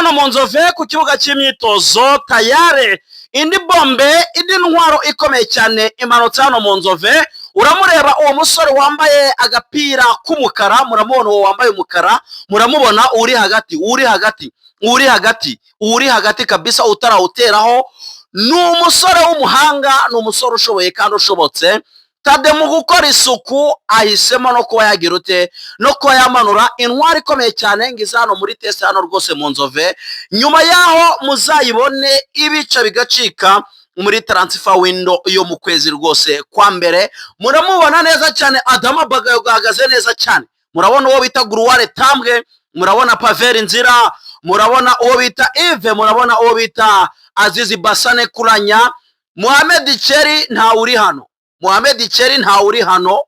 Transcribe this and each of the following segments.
Hano mu Nzove ku kibuga cy'imyitozo, tayari indi bombe, indi ntwaro ikomeye cyane imanutse hano mu Nzove. Uramureba uwo musore wambaye agapira k'umukara, muramubona uwo wambaye umukara, muramubona uri hagati, uri hagati, uri hagati, uri hagati kabisa, utarawuteraho. Ni umusore w'umuhanga, ni umusore ushoboye kandi ushobotse. Tade mu gukora isuku ahisemo no kuba yagira ute, no kuba yamanura intwari ikomeye cyane ngize hano muri test hano rwose mu Nzove. Nyuma yaho muzayibone ibica bigacika muri transfer window yo mu kwezi rwose kwa mbere. Muramubona neza cyane, Adama Bagayogo ahagaze neza cyane. Murabona uwo bita Guruware Tambwe, murabona Paveri Nzira, murabona uwo bita Ive, murabona uwo bita Azizi Basane Kuranya. Muhamed Cheri ntawe uri hano, Muhamed Cheri ntawe uri hano.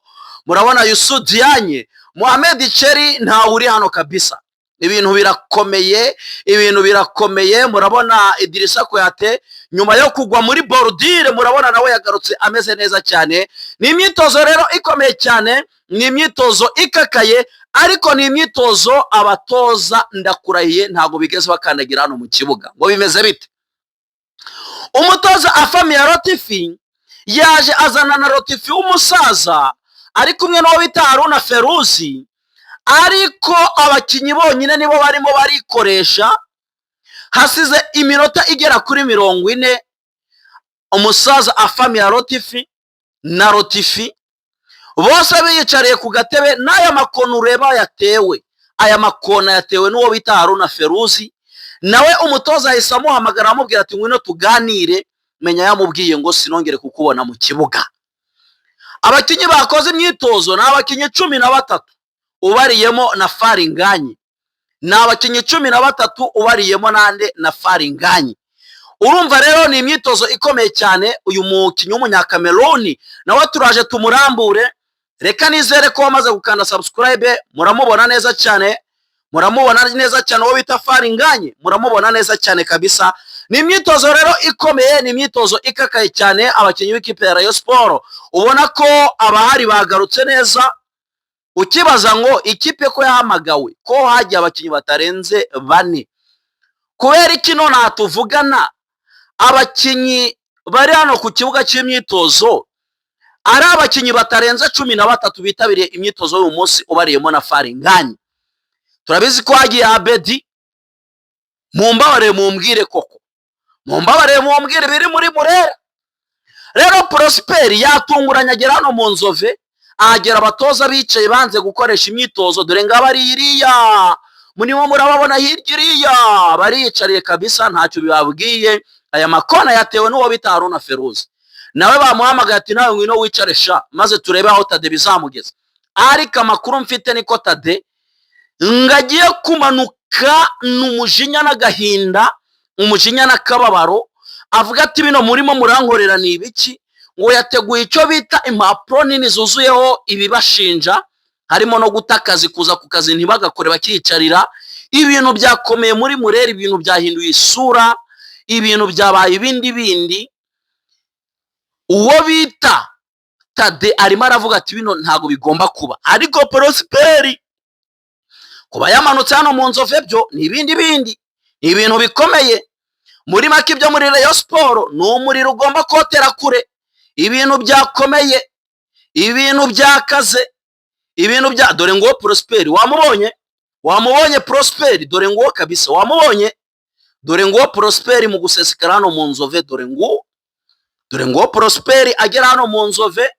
Murabona Yusu Dianye, Muhamed Cheri ntawe uri hano kabisa. Ibintu birakomeye, ibintu birakomeye. Murabona Idirisa Kuyate nyuma yo kugwa muri bordure, murabona nawe yagarutse ameze neza cyane. Ni imyitozo rero ikomeye cyane, ni imyitozo ikakaye, ariko ni imyitozo abatoza, ndakurahiye, ntabwo bigeze bakandagira hano mu kibuga. Ngo bimeze bite? Umutoza Afahmia Lotfi yaje azana na Lotfi w'umusaza, ari kumwe n'uwo bita Haruna Feruzi, ariko abakinnyi bonyine nibo barimo barikoresha. Hasize iminota igera kuri 40, umusaza Afahmia Lotfi na Lotfi bose biyicariye ku gatebe. N'aya makona ureba yatewe, aya makona yatewe n'uwo bita Haruna Feruzi. Nawe umutoza ahise amuhamagara, amubwira ati: "Ngwino tuganire." Menya yamubwiye ngo: "Sinongere kukubona mu kibuga." Abakinnyi bakoze imyitozo ni abakinnyi 13 ubariyemo na Faringanye. Ni abakinnyi 13 ubariyemo nande? Na Faringanyi. Urumva rero ni imyitozo ikomeye cyane. Uyu mukinnyi w'Umunyakameruni nawe turaje tumurambure. Reka nizere ko wamaze gukanda subscribe. Muramubona neza cyane, muramubona neza cyane, uwo bita Faringanye muramubona neza cyane kabisa. Ni imyitozo rero ikomeye, ni imyitozo ikakaye cyane. Abakinnyi b'ikipe ya Rayon Sport ubona ko abahari bagarutse neza. Ukibaza ngo ikipe ko yahamagawe, ko hagiye abakinnyi batarenze bane, kubera iki none tuvugana abakinnyi bari hano ku kibuga cy'imyitozo ari abakinnyi batarenze 13 bitabiriye imyitozo y'uyu munsi, ubariyemo na Faringani? Turabizi ko hagiye Abedi. Mumbabare mumbwire koko, mumbabare mumbwire biri muri Murera. Rero Prosperi yatunguranye agera hano mu Nzove, ahagera abatoza bicaye banze gukoresha imyitozo. Dore ngaba ari iriya, murimo murababona hirya iriya, bariyicariye kabisa, ntacyo bibabwiye. Aya makona yatewe n'uwo bita Haruna Feruzi. Nawe bamuhamagaye ati: "Nawe ngwino wicare sha, maze turebe aho Tade bizamugeza." Ariko amakuru mfite niko Tade ngo agiye kumanuka n'umujinya n'agahinda, umujinya n'akababaro, avuga ati: "Bino murimo murankorera ni ibiki?" Ngo yateguye icyo bita impapuro nini zuzuyeho ibibashinja, harimo no guta akazi, kuza ku kazi ntibagakore bakiyicarira. Ibintu byakomeye muri Murera, ibintu byahinduye isura, ibintu byabaye ibindi bindi. Uwo bita Tade arimo aravuga ati: "Bino ntabwo bigomba kuba." Ariko Prosperi kuba yamanutse hano mu Nzove byo ni ibindi bindi, ni ibintu bikomeye. Muri make, ibyo muri Rayon Sport ni umuriro ugomba kotera kure. Ibintu byakomeye, ibintu byakaze, ibintu bya dore nguwo Prosperi, wamubonye, wamubonye Prosperi, dore nguwo kabisa, wamubonye, dore nguwo Prosperi mu gusesekara hano mu Nzove. Dore nguwo, dore nguwo Prosperi agera hano mu Nzove.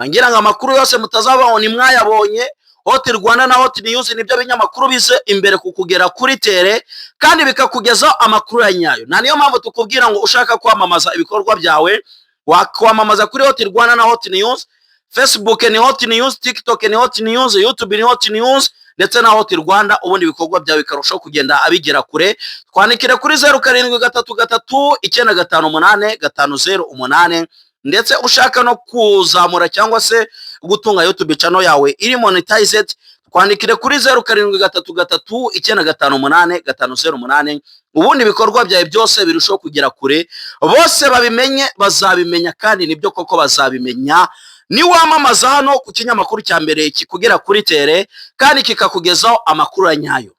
Ngira ngo amakuru yose mutazabona mwayabonye. Hot Rwanda na Hot News nibyo binyamakuru bize imbere ku kugera kuri terrain kandi bikakugezaho amakuru ya nyayo. Na niyo mpamvu tukubwira ngo ushaka kwamamaza ibikorwa byawe wakwamamaza kuri Hot Rwanda na Hot News. Facebook ni Hot News, TikTok ni Hot News, YouTube ni Hot News ndetse na Hot Rwanda. Ubundi ibikorwa byawe bikarushaho kugenda abigera kure. Twandikire kuri 0733958508. Ndetse ushaka no kuzamura cyangwa se gutunga YouTube channel yawe iri monetized, twandikire kuri 0733958508. Ubundi ibikorwa byawe byose birushaho kugera kure, bose babimenye. Bazabimenya kandi nibyo koko bazabimenya niwamamaza hano ku kinyamakuru cya mbere kikugera kuri terrain kandi kikakugezaho amakuru ya nyayo.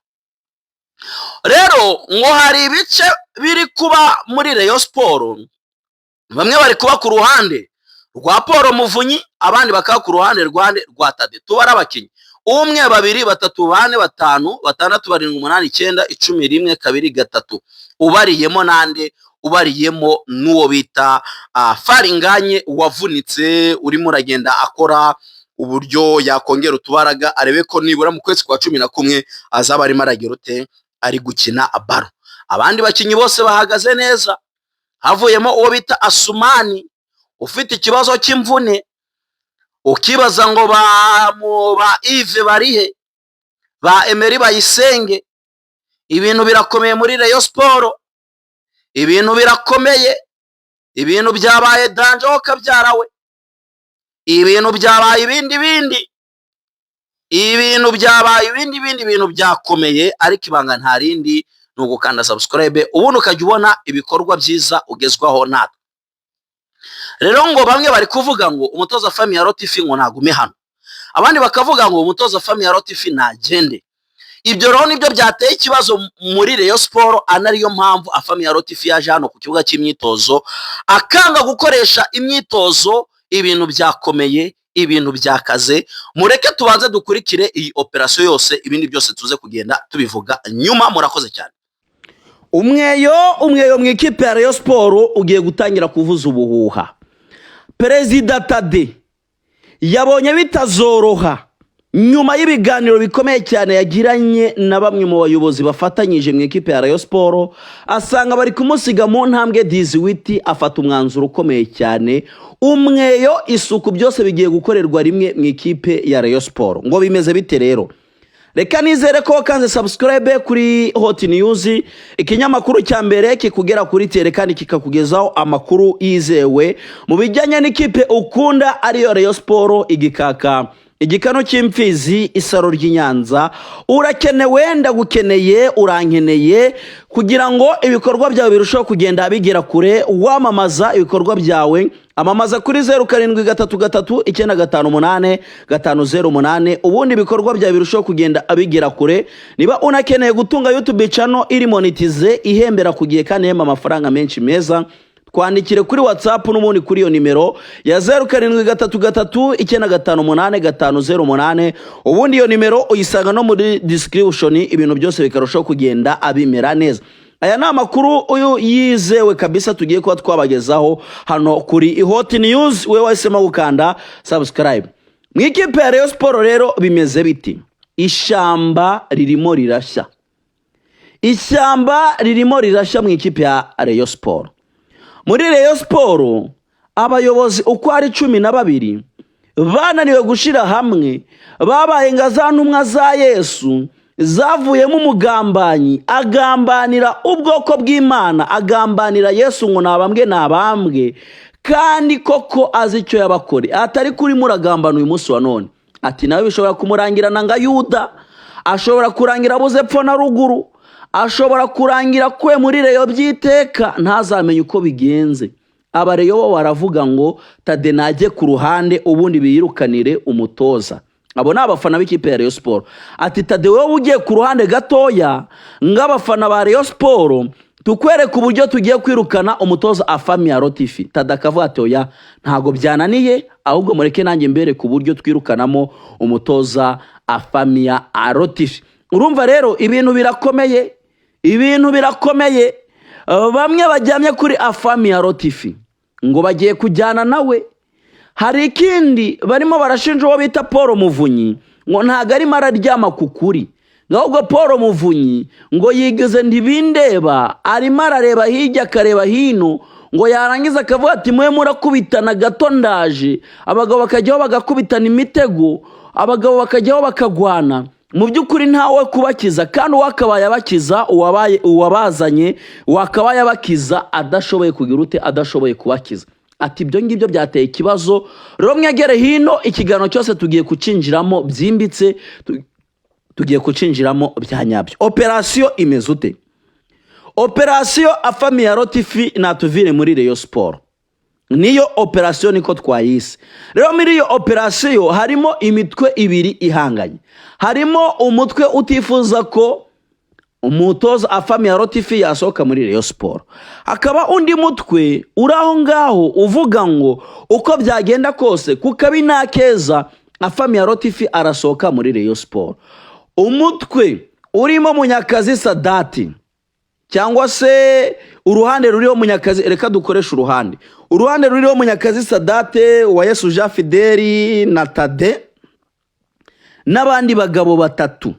Rero ngo hari ibice biri kuba muri Rayon Sport. Bamwe bari kuba ku ruhande rwa Paul Muvunyi, abandi bakaba ku ruhande rwa Tade. Tubare abakinnyi: umwe, babiri, batatu, bane, batanu, batandatu, barindwi, umunani, icyenda, 10, rimwe, kabiri, gatatu. Ubariyemo nande? Ubariyemo n'uwo bita Faringanye wavunitse, urimo uragenda akora uburyo yakongera utubaraga, arebe ko nibura mu kwezi kwa 11 azaba arimo aragira ute, ari gukina ballon. Abandi bakinnyi bose bahagaze neza, havuyemo uwo bita Asumani ufite ikibazo cy'imvune. Ukibaza ngo ba Yves barihe, ba Emery Bayisenge? Ibintu birakomeye muri Rayon Sport, ibintu birakomeye, ibintu byabaye danger ho kabyara we. Ibintu byabaye ibindi bindi, ibintu byabaye ibindi bindi, ibintu byakomeye. Ariko ibanga nta rindi, ni ugukanda subscribe, ubundi ukajya ubona ibikorwa byiza ugezwaho natwe. Rero ngo bamwe bari kuvuga ngo umutoza Afhamia Lotfi ngo nagume hano, abandi bakavuga ngo umutoza Afhamia Lotfi nagende. Ibyo rero nibyo byateye ikibazo muri Rayon Sport, anariyo mpamvu Afhamia Lotfi yaje hano ku kibuga cy'imyitozo akanga gukoresha imyitozo. Ibintu byakomeye, ibintu byakaze. Mureke tubanze dukurikire iyi operasiyo yose, ibindi byose tuze kugenda tubivuga nyuma. Murakoze cyane. Umweyo, umweyo mu ikipe ya Rayon Sport ugiye gutangira kuvuza ubuhuha. Perezida Tade yabonye bitazoroha nyuma y'ibiganiro bikomeye cyane yagiranye na bamwe mu bayobozi bafatanyije mu ikipe ya Rayon Sport, asanga bari kumusiga mu ntambwe 18, afata umwanzuro ukomeye cyane. Umweyo, isuku, byose bigiye gukorerwa rimwe mu ikipe ya Rayon Sport. Ngo bimeze bite rero? Reka nizere ko wakanze subscribe kuri Hot News, ikinyamakuru cya mbere kikugera kuri tele kandi kikakugezaho amakuru yizewe mu bijyanye n'ikipe ukunda, ariyo Rayon Sport. Igikaka, igikano cy'imfizi, isaro ry'i Nyanza. Urakenewe, ndagukeneye, urankeneye kugira ngo ibikorwa byawe birusheho kugenda bigera kure. Wamamaza ibikorwa byawe, amamaza kuri 0733 958 508, ubundi ibikorwa byawe birusheho kugenda bigera kure. Niba unakeneye gutunga YouTube channel iri monetize, ihembera ku gihe kandi ihemba amafaranga menshi meza, twandikire kuri WhatsApp n'ubundi kuri iyo nimero ya 0733 958 508. Ubundi iyo nimero uyisanga no muri description, ibintu byose bikarushaho kugenda abimera neza. Aya ni amakuru uyu yizewe kabisa tugiye kuba twabagezaho hano kuri Hot News. We wahisemo gukanda subscribe. Mu ikipe ya Rayon Sport rero bimeze biti? Ishyamba ririmo rirashya, ishyamba ririmo rirashya mu ikipe ya Rayon Sport. Muri Rayon Sport abayobozi uko ari 12 bananiwe gushyira hamwe, babaye nka za ntumwa za Yesu zavuyemo umugambanyi, agambanira ubwoko bw'Imana, agambanira Yesu ngo nabambwe nabambwe, kandi koko azi icyo yabakore. Atari kuri muragambana uyu munsi wa none, ati nawe bishobora kumurangirana nka Yuda, ashobora kurangira abuze epfo na ruguru, ashobora kurangira kwe muri Rayon by'iteka, ntazamenye uko bigenze. Abareyo bo baravuga ngo Tade najye ku ruhande, ubundi biyirukanire umutoza. Abo ni abafana b'ikipe ya Rayon Sport. Ati Tade, wowe ugiye ku ruhande gatoya, nk'abafana ba Rayon Sport tukwereka uburyo tugiye kwirukana umutoza Afhamia Lotfi. Tade akavuga ati oya, ntabwo byananiye, ahubwo mureke nanjye mbereke uburyo twirukanamo umutoza Afhamia Lotfi. Urumva rero ibintu birakomeye, ibintu birakomeye. Bamwe bajyamye kuri Afhamia Lotfi ngo bagiye kujyana nawe. Hari ikindi barimo barashinja uwo bita Paul Muvunyi, ngo ntabwo arimo araryama ku kuri, ahubwo Paul Muvunyi ngo yigize ntibindeba, arimo arareba hirya akareba hino, ngo yarangiza akavuga ati mwe murakubitana gato ndaje. Abagabo bakajyaho bagakubitana imitego, abagabo bakajyaho bakagwana. Mu by'ukuri ntawe kubakiza, kandi uwakabaye abakiza, uwabaye uwabazanye wakabaye abakiza, adashoboye kugira ute, adashoboye kubakiza. Ati ibyo ngibyo byateye ikibazo. Rero mwegere hino, ikiganiro cyose tugiye kucinjiramo byimbitse, tugiye kucinjiramo bya nyabyo. Operasiyo imeze ute? Operasiyo Afhamia Lotfi natuvire muri Rayon Sport, niyo operasiyo, niko twayise. Rero muri iyo operasiyo harimo imitwe ibiri ihanganye. Harimo umutwe utifuza ko Umutoza Afahmia Lotfi yasohoka muri Rayon Sport. Hakaba undi mutwe uri aho ngaho uvuga ngo uko byagenda kose, ku kabi n'akeza, Afahmia Lotfi arasohoka muri Rayon Sport. Umutwe urimo Munyakazi Sadati, cyangwa se uruhande ruriho Munyakazi, reka dukoreshe uruhande ruriho Munyakazi Sadate wa Yesu Jean Fideli na Tade n'abandi bagabo batatu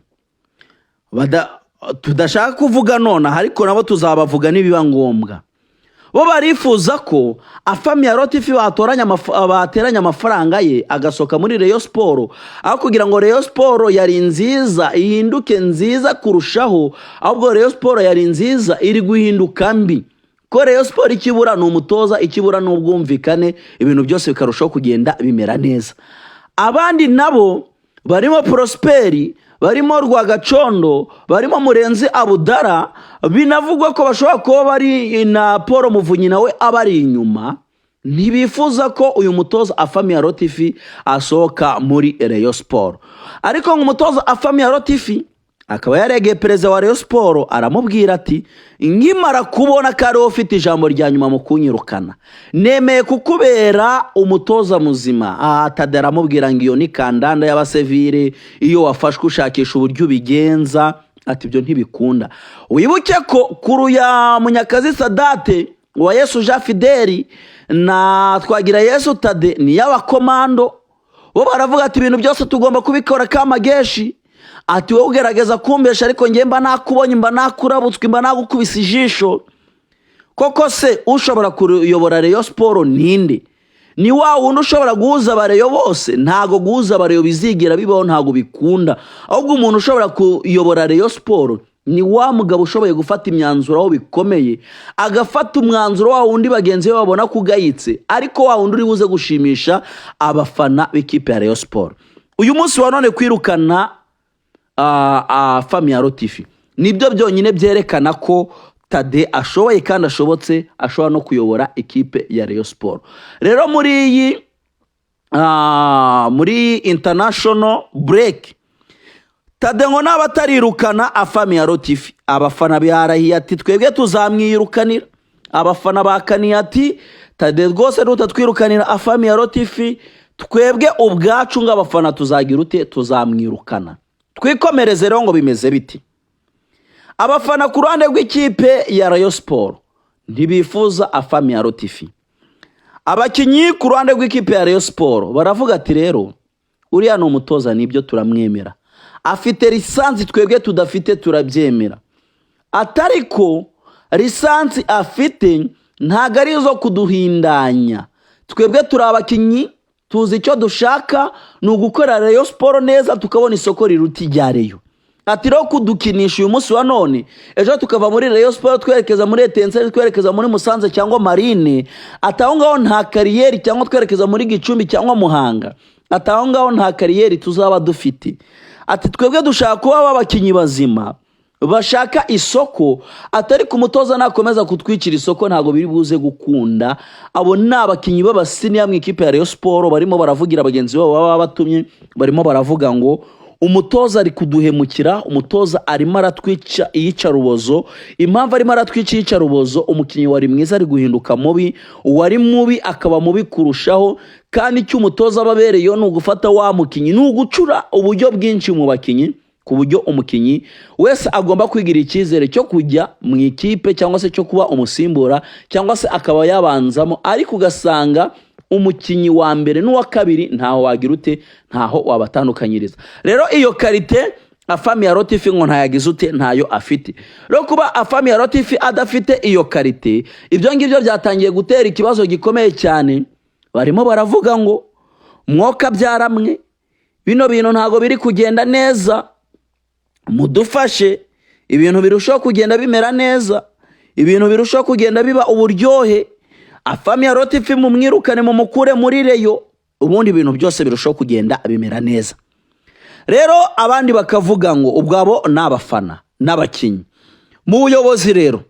tudashaka kuvuga nonaha, ariko nabo tuzabavuga nibiba ngombwa. Bo barifuza ko Afahmia Lotfi bateranya amafaranga ye agasohoka muri Rayon Sport, aho kugira ngo Rayon Sport yari nziza ihinduke nziza kurushaho. Ahubwo Rayon Sport yari nziza iri guhinduka mbi, ko Rayon Sport ikibura ni umutoza, ikibura ni ubwumvikane, ibintu byose bikarushaho kugenda bimera neza. Abandi nabo barimo Prosperi, barimo Rwagacondo, barimo Murenzi Abudara, binavugwa ko bashobora kuba bari na Paul Muvunyi nawe abari inyuma, ntibifuza ko uyu mutoza Afahmia Lotfi asohoka muri Rayon Sport. Ariko ngo umutoza Afahmia Lotfi akaba yaregeye perezida wa Rayon Sport, aramubwira ati: "Nkimara kubona ko ariwe ufite ijambo rya nyuma mu kunyirukana, nemeye kukubera umutoza muzima." Aha Tade aramubwira ngo iyo ni kandanda y'abasevire, iyo wafashwe ushakisha uburyo ubigenza, ati ibyo ntibikunda. Wibuke ko kuru ya Munyakazi Sadate wa Yesu Jean Fideli na Twagira Yesu Tade ni iy'abakomando. Bo baravuga ati ibintu byose tugomba kubikora kamageshi. Ati wowe ugerageza kumbesha, ariko njye mba nakubonye, mba nakurabutswe, mba nagukubise ijisho. Koko se ushobora kuyobora Rayon Sport ninde? Ni wa wundi ushobora guhuza abareyo bose? Ntago guhuza abareyo bizigira bibaho, ntago bikunda. Ahubwo umuntu ushobora kuyobora Rayon Sport ni wa mugabo ushoboye gufata imyanzuro aho bikomeye, agafata umwanzuro wa wundi bagenzi be babona ko ugayitse, ariko wa wundi uri buze gushimisha abafana b'ikipe ya Rayon Sport. Uyu munsi wa none kwirukana Afahmia Lotfi nibyo byonyine byerekana ko Tade ashoboye kandi ashobotse, ashobora no kuyobora ikipe ya Rayon Sport. Rero muri iyi muri international break, Tade ngo naba atarirukana Afahmia Lotfi, abafana barahiye ati twebwe tuzamwirukanira. Abafana bakaniye ati Tade rwose nutatwirukanira Afahmia Lotfi, twebwe ubwacu ng'abafana tuzagira ute? Tuzamwirukana. Twikomereze rero ngo bimeze biti? Abafana ku ruhande rw'ikipe ya Rayon Sport ntibifuza Afahmia Lotfi. Abakinnyi ku ruhande rw'ikipe ya Rayon Sport baravuga ati rero uriya ni umutoza, nibyo turamwemera, afite licence twebwe tudafite, turabyemera. Atari ko licence afite ntabwo ari izo kuduhindanya. Twebwe turi abakinnyi, tuzi icyo dushaka, ni ugukora Rayon Sport neza, tukabona isoko riruta irya Rayon. Ati rero kudukinisha uyu munsi wa none, ejo tukava muri Rayon Sport twerekeza muri Etincelles, twerekeza muri Musanze cyangwa Marine, ati aho ngaho nta carrière, cyangwa twerekeza muri Gicumbi cyangwa Muhanga, ati aho ngaho nta carrière tuzaba dufite. Ati twebwe dushaka kuba abakinnyi bazima bashaka isoko, atari ku mutoza nakomeza kutwicira isoko ntabwo biri buze gukunda. Abo ni abakinnyi b'abasiniya mu ikipe ya Rayon Sport barimo baravugira bagenzi babo baba batumye, barimo baravuga ngo umutoza ari kuduhemukira, umutoza arimo aratwica iyicarubozo. Impamvu arimo aratwica iyicarubozo, umukinnyi wari mwiza ari guhinduka mubi, uwari mubi akaba mubi kurushaho. Kandi icyo umutoza aba abereyeho ni ugufata wa mukinnyi, ni ugucura uburyo bwinshi mu bakinnyi, ku buryo umukinnyi wese agomba kwigirira icyizere cyo kujya mu ikipe, cyangwa se cyo kuba umusimbura, cyangwa se akaba yabanzamo. Ariko ugasanga umukinnyi wa mbere n'uwa kabiri ntaho wagira ute, ntaho wabatandukanyiriza. Rero iyo qualité Afahmia Lotfi ngo ntayagize ute, ntayo afite. Rero kuba Afahmia Lotfi adafite iyo qualité, ibyo ngibyo byatangiye gutera ikibazo gikomeye cyane. Barimo baravuga ngo mwoka byaramwe, bino bintu ntabwo biri kugenda neza, mudufashe ibintu birushaho kugenda bimera neza, ibintu birushaho kugenda biba uburyohe. Afahmia Lotfi mumwirukane, mumukure muri Rayon, ubundi ibintu byose birushaho kugenda bimera neza. Rero abandi bakavuga ngo ubwabo ni abafana n'abakinnyi. Mu buyobozi rero,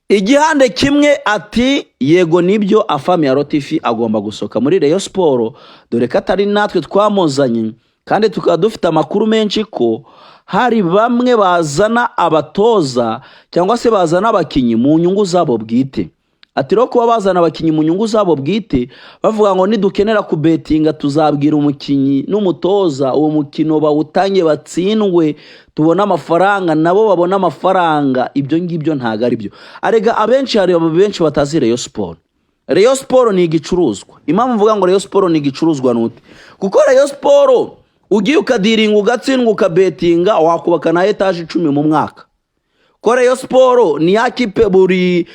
igihande kimwe ati yego nibyo, Afahmia Lotfi agomba gusohoka muri Rayon Sport, dore ko atari natwe twamuzanye, kandi tukaba dufite amakuru menshi ko Hari bamwe bazana abatoza cyangwa se bazana abakinnyi mu nyungu zabo bwite. Ati rero kuba bazana abakinnyi mu nyungu zabo bwite, bavuga ngo nidukenera kubetinga tuzabwira umukinnyi n'umutoza uwo mukino bawutange batsindwe, tubone amafaranga, nabo babone amafaranga, ibyo ngibyo ntabwo ari byo. Arega abenshi, hari benshi batazi Rayon Sport. Rayon Sport ni igicuruzwa. Impamvu mvuga ngo Rayon Sport ni igicuruzwa ni ute? Kuko Rayon Sport ugiye ukadiringa, ugatsindwa, ukabetinga, wakubaka na etaje 10 mu mwaka. Ko Rayon Sport ni ya kipe, buri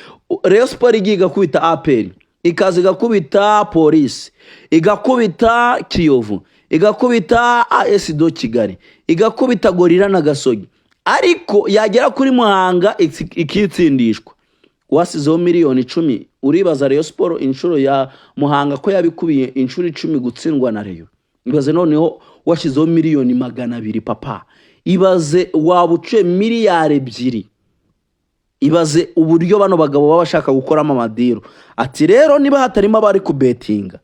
Rayon Sport igiye igakubita APR, ikaza igakubita Polisi, igakubita Kiyovu, igakubita AS de Kigali, igakubita Gorilla na Gasogi, ariko yagera kuri Muhanga ikitsindishwa, wasizeho miliyoni 10. Uribaza Rayon Sport inshuro ya Muhanga ko yabikubiye inshuro 10 gutsindwa na Rayon? Ibaze noneho washyizeho miliyoni 200, papa. Ibaze waba uciye miliyari 2. Ibaze uburyo bano bagabo baba bashaka gukoramo amadeal. Ati rero niba hatarimo abari kubetinga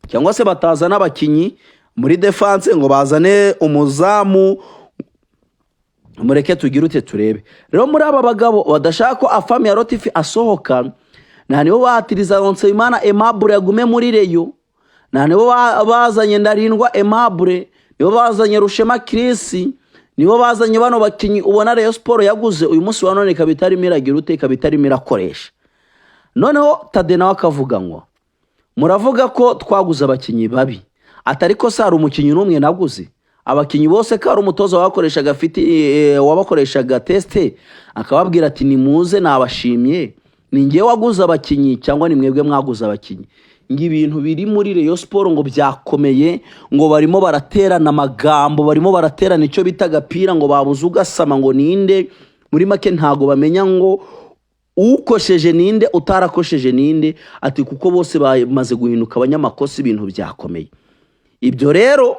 cyangwa se batazana abakinnyi muri défense ngo bazane umuzamu, mureke tugire ute, turebe. Rero muri aba bagabo badashaka ko Afhamia Lotfi asohoka, nta nibo bahatiriza ngo Nsabimana Aimable yagume muri Rayon, nta nibo bazanye Ndarindwa Aimable, nibo bazanye Rushema Chris, nibo bazanye bano bakinnyi ubona Rayon Sport yaguze uyu munsi wa none ikaba itarimo iragira ute, ikaba itarimo irakoresha. Noneho Tade nawe akavuga ngo muravuga ko twaguze abakinnyi babi, atari ko se hari umukinnyi n'umwe naguze? Abakinnyi bose ko ari umutoza wabakoreshaga afite wabakoreshaga test, akababwira ati nimuze nabashimye, ni ngewe waguze abakinnyi cyangwa ni mwebwe mwaguze abakinnyi? Ngo ibintu biri muri Rayon Sport ngo byakomeye, ngo barimo baraterana amagambo, barimo baraterana icyo bita agapira, ngo babuze ugasama ngo ninde. Muri make ntago bamenya ngo ukosheje ninde, utarakosheje ninde. Ati kuko bose bamaze guhinduka abanyamakosa, ibintu byakomeye. Ibyo rero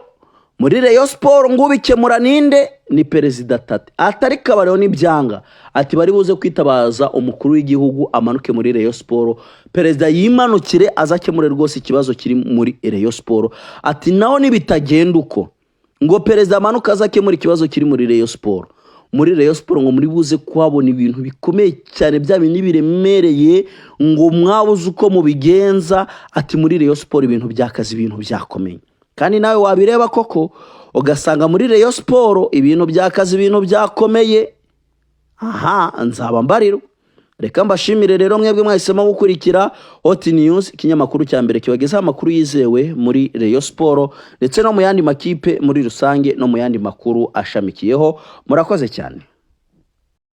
muri Rayon Sport ngo ubikemura ninde? Ni Perezida Tate. Atari kabariro n'ibyanga, ati bari buze kwitabaza umukuru w'igihugu amanuke muri Rayon Sport, perezida yimanukire azakemure rwose ikibazo kiri muri Rayon Sport. Ati naho nibitagenda uko, ngo perezida amanuke azakemura ikibazo kiri muri Rayon Sport, muri Rayon Sport ngo muri buze kuhabona ibintu bikomeye cyane, bya bindi biremereye ngo mwabuze uko mubigenza. Ati muri Rayon Sport ibintu byakaze, ibintu byakomeye. Kandi nawe wabireba koko ugasanga muri Rayon Sport ibintu byakaze, ibintu byakomeye. Aha nzaba mbarirwa. Reka mbashimire rero mwebwe mwahisemo gukurikira Hot News, ikinyamakuru cya mbere kibagezaho amakuru yizewe muri Rayon Sport ndetse no mu yandi makipe muri rusange no mu yandi makuru ashamikiyeho. Murakoze cyane.